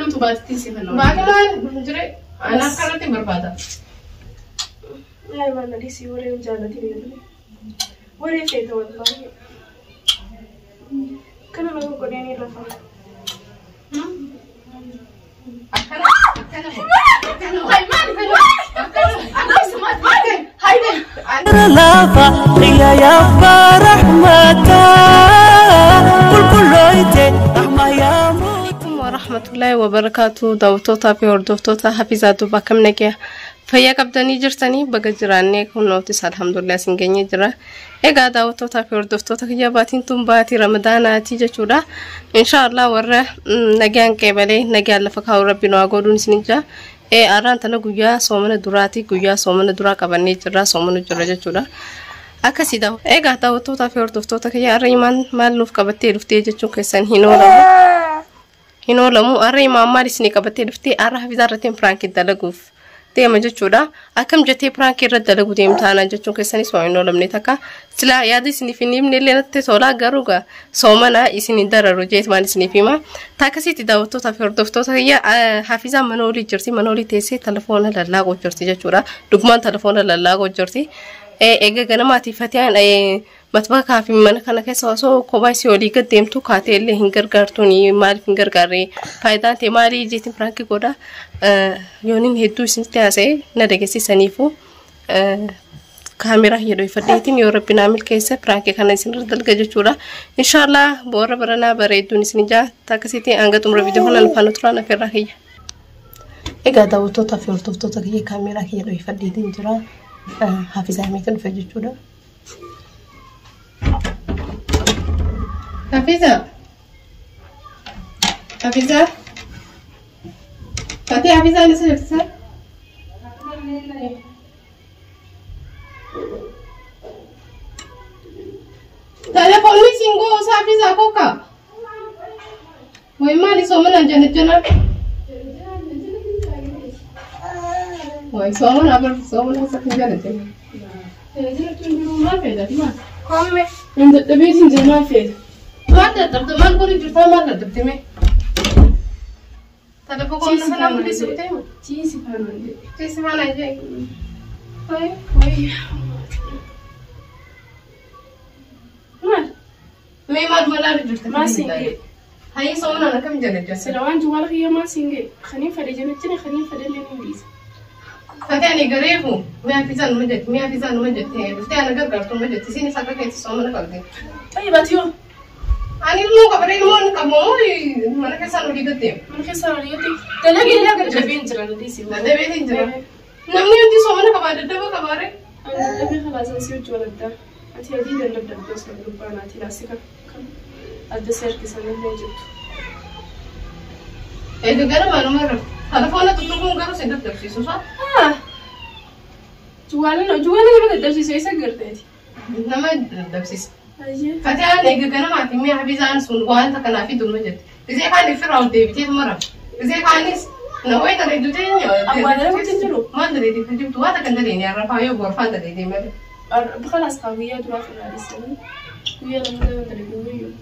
Dhumtu baatitti si fanna. Baatilaan jire ana akkanatti barbaada. Yaa imaan dhiisii waree hin jaalatin jedhame. Waree feeta wallaahi. Kana nama godhee ni rafa. Akkana akkana akkana akkana Lafa يا يابا رحمتا كل كل رحمة يا alaikum warahmatullahi wabarakatuh. Daawwattootaa fi hordoftoota Hafizaa Duubaa, akkam nagaya? Fayyaa qabdanii jirtanii? Baga jiraannee, kunnootis alhamdulillah isin geenye jira. Egaa daawwattootaa fi hordoftoota kiyya, baatiin tun baatii Ramadaanaati jechuudha. Inshaallah warra nagayaan qeebalee nagayaan lafa kaa'u Rabbi nu haa godhuun isin jira. Arraan tana guyyaa soomana duraati, guyyaa soomana duraa qabannee jirra, soomana jira jechuudha. Akkasii daawwa. Egaa daawwattootaa fi hordoftoota kiyya, har'a imaan maal nuuf qabattee dhuftee jechuun keessan hin oolamu. Hin oolamu. Har'a imaan maal isinii qabattee dhuftee? Har'a Hafizaa irratti piraankii dalaguuf deema jechuudha. Akkam jettee piraankii irratti dalaguu deemtaana jechuun keessanis waan hin oolamne takka. Silaa yaada isiniif hin himne illee natti tola, garuu gaa soomana isin hin dararu jeet waan isiniif hima. Takkasitti daawwattootaa fi hordoftoota kiyya, Hafizaan mana olii jirti. Mana olii teessee telefoona lallaaqoo jirti jechuudha. Dhugumaan telefoona lallaaqoo jirti. Eega ganamaati Fatiyaan matbakaa fi mana kana keessa osoo kophaa isii olii gad deemtu kaatee illee hin gargaartuun, maaliif hin gargaarre, faayidaan ta'e maalii jeetiin piraankii godha. Yooniin hedduu isinitti haasa'e na dhageessisaniifu kaameraa hidhoifadheetiin yoo Rabbi naa milkeessa piraankii kana isinirra dalga jechuudha. Inshaallah boora baranaa bareedduun isin ijaa takkasitti hanga xumura viidiyoo kana faana turaan afeerraa kiyya. Egaa daawwattootaa fi hordoftoota kiyya, kaameraa kiyya dhoifadheetiin jira. Hafizaa meeqa dhufe jechuudha. Hafiza. Hafiza. Tati Hafiza ni jirti? Telefoonni singoo isa Hafiza koka. Way maali soomana jana jana? Way soomana bar soomana sa jana jana. Maal feeta maal? Komme. Hin dadhabeetiin jira, maal feeta? Maal dadhabde? Maal godhu jirta? Maal dadhabde mee? Telefoon kana mul'isu ta'e. Ciisi faana jedhe. Ciisi faana jee. Way. Wayya. Maal? Mee maal malaa jirta? Maal siin ga'e? Hayyi soomana akkam jana jana? Sila waan juwala kiyya maal siin ga'e? Kaniin fedhe jala kaniin fedhe illee ni dhiisa. Tati ani gareefu mi'a Hafizaan numa jetti, mi'a Hafizaan numa jetti, dhuftee ana gargaartu numa jetti, isinis akka keetti soomana qabdi. Tayyib ati yoo? Ani ilmoo qaba, ilmoo hin qabu mana keessaan olii gad deema. Mana keessaa olii gadi dalagee illee dadhabeen jira, na dhiisi. Dadhabeetiin jira. Namni hundi soomana qabaa, daddaba qabaare. Ani dadhabee kalaasan si hojii waladdaa. Ati adii dandabdabdee osoo gubbaa naati laasika kan adda si harkisan illee jirtu. Egaa gara maaluma irra telefoona tuttuquun garuu si dadhabsiisu saa? Juwaalin juwaalin nama dadhabsiisu eessa garteeti? Nama dadhabsiisa. Ayyee. Fatiyaan egaa ganamaati mi'a Hafizaan sun waan takka fi durma jetti. Isee kaan ifirraa ol deebitee mara. Isee kaanis na wayi daleedu teenya. Awwaala namatti hin jiru. Maal daleedii kan jirtu waan takka hin daleeni arrafaa yoo gorfaan daleedii malee. Khalaas kaa guyyaa duraa firraa dhiisanii guyyaa lammataa yoo dalagu guyyuu.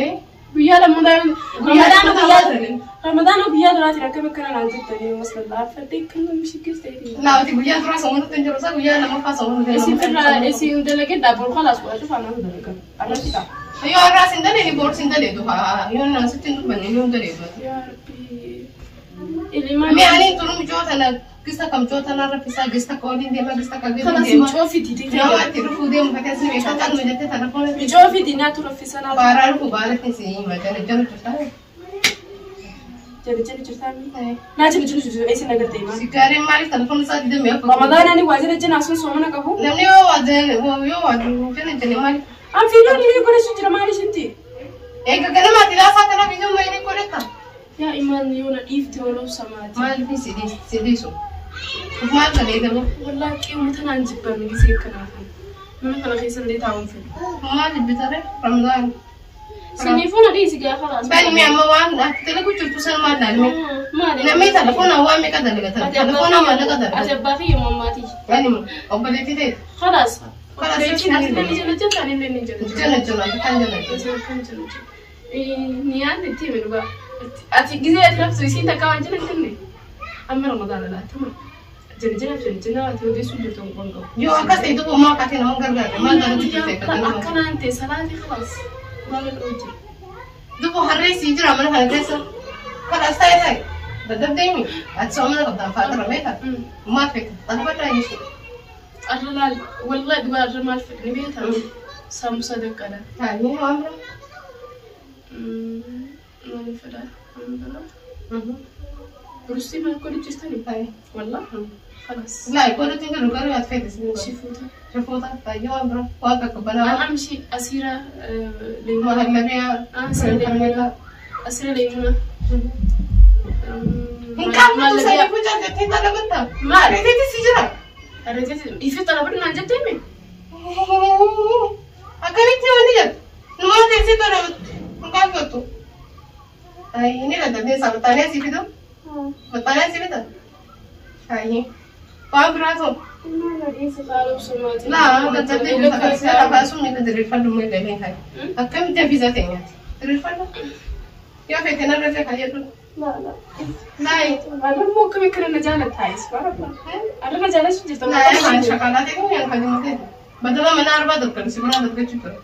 Eh? Guyyaa lammataa yoo Guyyaa Ramadaana lammataa guyyaa waan dalagu. Ramadaana guyyaa duraatiin akkam akkana naan jettanii maslallaa kan namni shikkis ta'eeti. Laawati guyyaa duraa soomanu hin jiru isaa guyyaa lammaffaa soomanu hin Isin firraa isin dalagee dhaabuu khalaas godhachuu faana dalaga. Arratti ta'a. Yoo har'aas hin daleeni boors hin daleedu haa yoo naan sitti hin dubbanne yoo hin daleedu. Yaa Rabbi. Ilimaan. Mee ani turu mijoo tana gista kam joo tana raffisaa gista ka waliin deema gista ka gadi Khalaas deema. mijoo fidi. Nama itti dhufuu deemu fakkeessi beekaa kan jettee telefoona. Mijoo fidi naatu raffisa naatu. Baaraa dhufu baaratti si hima jala jala jirta. Jala jala jirtaa mi? Naa jala jala jirtu eessa nagartee himaa? Sigaareen maaliif telefoona isaa didamee akka? Ramadaan ani waa jala jala sun soomana qabu. Namni yoo waa yoo waa jala jala maaliif? An fiidoo ni godhachuu jira maali ishinti? Egaa ganamaati laasaa kana biyyoo maayilii godhata. Yaa imaan yoo na dhiifte waloo samaati. Maaliif si dhiisu? Maal daleedame? Wallaahi qe'uma tanaan jibbame gisee akkanaa kana. Mana kana keessa illee taa'uun fedhu. Maal jibbitare Ramadaan? Siniifuu na dhiisi gaafa laas. Bani mi amma waan ati dalagu jirtu san maal laalme? Maali? Namni telefoona waan meeqa dalagata? Telefoona maallaqa Ati dalagata. abbaa kiyya mammaatii. Bani obboleettii ta'e. Khalaas. Khalaas. Obboleettiin ati illee ni jala jirta ani illee ni jala jira. Jala jala kan jala jala. Kan jala jira. Niyaan itti hime dhugaa. Ati gisee ati raftu isiin takka waan jiran kenne. Amma Ramadaana laatama. Jana jana jana ati odeessuu jirtu hin qabu. Yoo akkas ta'e duuba maa akkaatii nama gargaarre maal ta'uu jirte kan Akkanaan ta'e salaati khalaas. Maal godhuu jira? Duuba harree sii jira mana kana keessa. Kalaas ta'e ta'e. Daddabdeemi. Ati soomana qabdaan fa'aa meeta. Maal feeta? Xalabadhaa jechuudha. Arra laal wallahi dhugaa arra maal fedhe ni beektaa? Saamsa daqqadha. Taa'ee waan biraa. Maal fedhaa? Waan biraa? Burustii maal godhu jirtani? Wallahi khalaas. Laa godhutti hin jiru garuu ati feete si godhu. Shifuuta. Shifuuta taa'ee waan biraa waan qaqqabbanaa. Amshi asiira leemuna. Mahallabiyaa. Asiira asiira leemuna. Hin qabdu sanii fuuchaan jettee xalabatta. Maal? Reeteetti si jira. Ifi xalabadhu naan jettee mi? Akkamitti wanni jettu? Numaa teessee xalabattu. Hin qaanfattu. Inni dadhabdee isaa maxxanee si fidu. Maxxanee si fida. Waan biraa ta'u. Laa dadhabdee bifa kana baasuun miila diriirfadhu miila illee hayi. Akkamitti hafiisa teenyaati? Diriirfadhu. Yoo feete narra illee kayyadhu. Laayi. Arra akkamii kana na jaalataa subhanallah. Arra na jaalachuu jirta. Laayi maan shaqalaa ta'e kun yaan kan ta'e. Badala mana arbaa dargan si biraa dargachuu ture.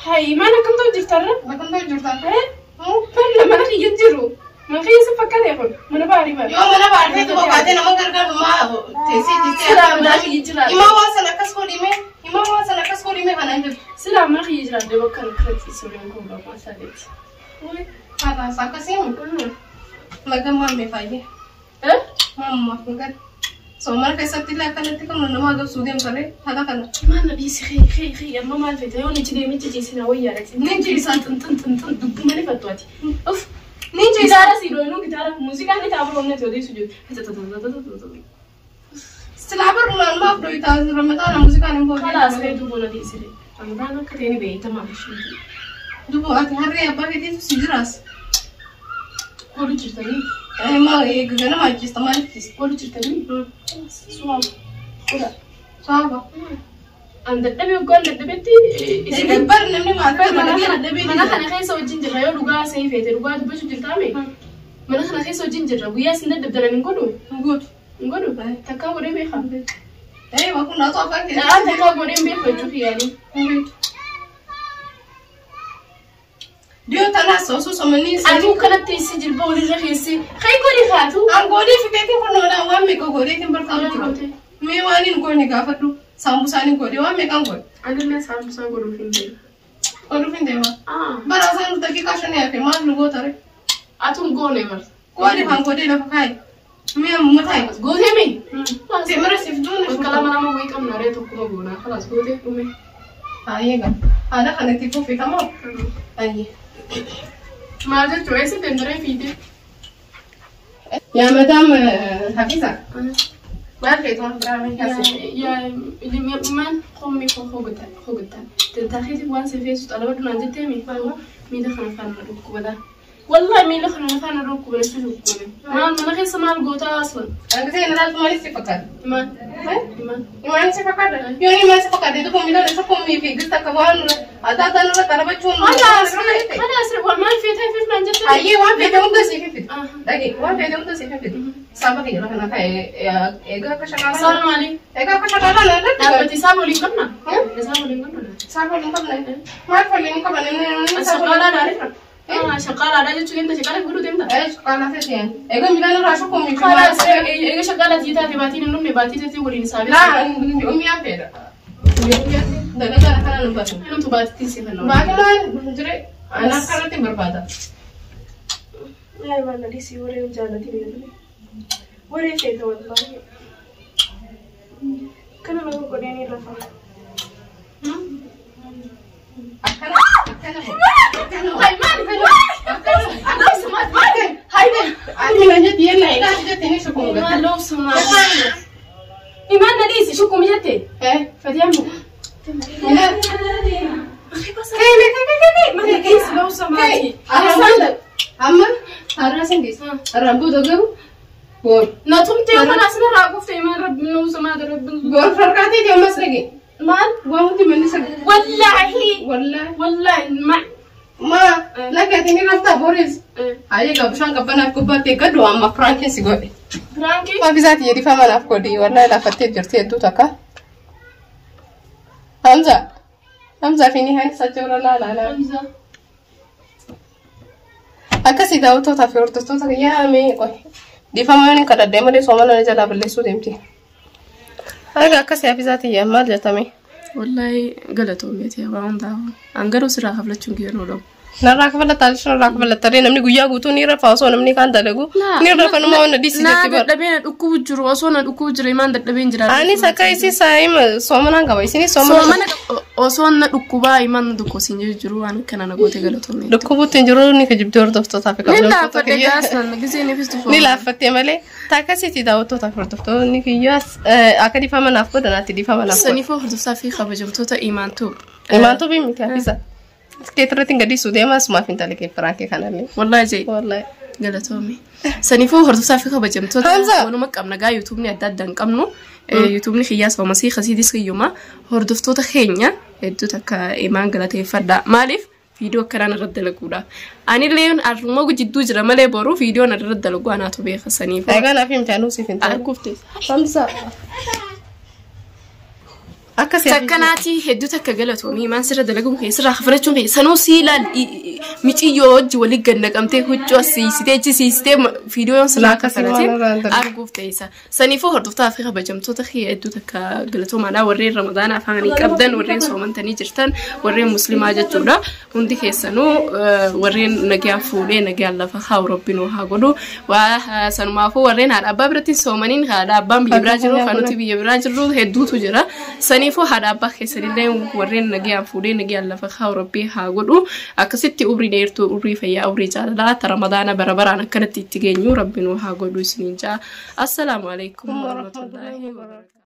Hayi maal akkam ta'u jirta arra? Akkam ta'u jirta? Mana mana kiyya jiru. Mana kiyya si fakkaatee kun mana baarii baadhi. Yoo mana baatee duuba baatee nama gargaaru maa teessee teessee. Silaa mana kiyya jiraadhe. Himaa waan sana akkas godhime himaa waan sana akkas godhime kanaan jirtu. Silaa mana kiyya jiraadhe bakka kanatti suureen kun bakka saadeeti. Haadhaas akkasiin magan maammee fayyee. Maammaaf magan. Soomana keessatti illee akkanatti kan nama agabsuu deemtare haala kana. Maal na dhiisi xii xii xii amma maal feete yoo nichi deemee ciisina wayyaadha. Ni ciisan xin xin xin xin dubbuma ni fattu ati. Uff. Ni ciisa. Gitaara si dhoynu gitaara muuziqaan ni taa'u roobni ati odeessu jiru. Silaa barrumaan maaf dhoyitaa ramadaana muuziqaan hin booddee. Kalaas ree duuba na dhiisire. Ramadaan akka ta'e ni beektamaa bishii. Duuba ati harree abbaa keetiitu si jiraas. Godhu jirtanii. Maa ganama ajjeesta maaliif ciista? Godhu jirtanii. Suwaaba. Godha. Suwaaba. An dadhabee hoggaan dadhabetti Isin bar namni maal mana kana keessa wajjin jirra yoo dhugaa sa'ii feete dhugaa dubbachuu jirtaame mana kana keessa wajjin jirra guyyaa isin dadhabdan hin godhu. Godhu. Hin godhu. Takkaa godhee beeka. Waa kun naatoo afaan keessa. Da'aa takkaa godhee hin beeku jechuuf yaali. Dhiyoo tanaas osoo somanii Atuu kanatti si jilba walirra keessee kai godhi haatu. An godhee fiteetiin kun noolaa waan meeqa godheetiin bartaa'u jira. Mee waan hin goone gaafadhu. Saambusaan hin godhe waan meeqaan godhe. Anillee saambusaan godhuuf hin deema. Godhuuf hin deema. Bara isaan daqiiqaa shanii hafe maal nu gootare? Atuun goone bar. Godhe kan godhee lafa kaaye. Mee amma taaye. Gootee mee? Temira siif duune. Bakka lama lama wayii qabna ree tokkuma goonaa. Kalaas gootee dhume. Haayee gaa. Haala kanatti fuufitamoo? Haayee. Maal jechuun eessa deemtaree fiidee? Yaa madaam Hafiza. Maal feetu waan biraa mee kaase? Yaa maal qommii koo hoogatan. Tentaakeetiif waan si feesu xalaba dunaan jettee mi? Miila kana faana dhukkubata. Wallahi miila kana faana dhukkubata si dhukkubate. Maal mana keessa maal gootaa aslan? Angisee inni laaltu maaliif si fakkaata? Imaan. Imaan. Imaan si fakkaata? Yoo imaan si fakkaate duuba miila isa qommii fi gista akka waan adda addaa nurra xalabachuun. Kalaas maal feetee fiif naan jettee? Hayyee waan feete hunda siif hin fidu. Dhagee waan feete hunda siif hin fidu. Saaba kiyya lafa na kaa'e egaa akka shaqaalaa. Saaba maali? Egaa akka shaqaalaa na irratti. Dhaabbati saaba waliin qabna? Saaba waliin qabna? Saaba waliin qabna. Maal waliin qabna? Shaqaalaa dhaale. Shaqaalaadha jechuun deemta shaqaala godhuu deemta. Shaqaalaa ta'e egaa miilaan irraa shukkuu Kalaas egaa shaqaalaa tii taate baatiin hin dhumne baatii taatee waliin saabee. Laa ummiyaan fedha. Dalagaa kana nu baasu. Namtu baatiitti si fanna. Baatinaan jire ana akkanatti hin barbaada. Yaa maal na dhiisii waree hin jaalatin jedhame. Waree feeta wallaahi. Kana nama godhee ni rafa. Akkana akkana akkana. Hai maal akkana lobsa maal hai Ani na jetti yenna ina jetti ni shukkuu maal gata. lobsa maal. Imaan na dhiisi shukkuu jette. Fatiyaan bu. Ina. Kee kee kee kee. Maal na dhiisi lobsa maal. Amma har'a sin geessa. Har'aan booda garuu goor. Na tumtee mana asirraa kuftee imaan rabbi lobsa maal rabbi. Goor farqaatii ammas dhage. Maal? Waan hundi manni isa. Wallaahi. Wallaahi. Wallaahi ma. Ma lakki ati ni raftaa boris. Hayyee gaa bishaan qabbanaaf gubbaatti eeggadhu amma piraankiin si godhe. Piraankii? Hafizaati jedhifama naaf godhi wallahi laafattee jirti hedduu takka. Hamza. Hamza fi Nihaan isa jira laala laala. Hamza. Akkasii daawwattootaa fi hordoftoota yaamee qoy. Dhiifama yoo kadhadhee malee soomana na jalaa balleessuu deemti. Egaa akkasii hafizaati yaa maal jettame? Wallahi galatoomeeti waan hundaa'u. An garuu sirraa kaflachuun kiyya nu dhabu. Narraa kafalataa narraa kafalataa namni guyyaa guutuu ni rafa osoo namni kaan dalagu ni rafa numa waan dhiisi Na jetti bara. dadhabee na dhukkubu jiru osoo na dhukkubu jiru imaan dadhabee hin jiraatu. Anis akka isii saayima soomanaan qaba isinis soomana. Soomana osoo na dhukkubaa imaan na dhukkubsiin jiru waan akkana na goote galatoomeeti. Dhukkubuutti hin jiru ni kijibdee hordoftootaa fi Ni kabajamtoota laaffadhe kiyya. gaasnan gisee ni fistu Ni laaffattee malee taakasiitii daawwattootaa fi hordoftoonni kiyyaas akka dhiifama naaf godhan ati dhiifama naaf godhan. Saniifuu hordoftaa fi kabajamtoota imaantuu. Imaantuu fi miti hafisa. Keetirratti hin gadhiisuu deema asumaaf hin talikee firaankee kanallee. Wallahi jee Wallahi. galatoome. Saniifuu hordoftaa fi kabajamtoota Hamza! waanuma qabna gaa yuutuubni adda adda hin qabnu. Yuutuubni kiyyaas homasii kasiidis kiyyuma hordoftoota keenya hedduu takka imaan galateeffadha. Maaliif viidiyoo akkanaan irratti dalaguudha. Anillee har'uma jidduu jira malee boruu viidiyoon irratti dalagu anaatu beeka saniif. Egaa naaf himte anuu siif hin taane. Arguuf teessa. Hamza. Akkasii Takkanaati hedduu takka galatoomii maan sirra dalaguun kee sirraa kafalachuun kee sanuu sii ilaal miciyyoo hojii walii gannaqamtee huccuu as siisitee achi siisitee viidiyoon sirraa Laakasii waan irraa hin kafalatiin dalagu. arguuf ta'isa. Saniifuu hordoftaa fi kabajamtoota kee hedduu takka galatoomaadha warreen ramadaana afaanii qabdan warreen soomantanii jirtan warreen muslimaa jechuudha. Hundi keessanuu warreen nagaan fuudhee nagaan lafa haa rabbiin haa godhu. Waa sanumaafuu warreen haadha abbaa biratti soomaniin haadha abbaan biyya biraa jiru kan nuti biyya biraa jirru hedduutu jira. Saniifuu haadha abbaa keessanillee warreen nagaan fuudhee nagaan lafa haa rabbii haa godhu. Akkasitti umrii dheertuu, umrii fayyaa, umrii jaalalaa ta ramadaana bara baraan akkanatti itti geenyu rabbiin haa godhu isiniin jaa. Assalaamu alaikum warahmatullaahi wabarakatuh.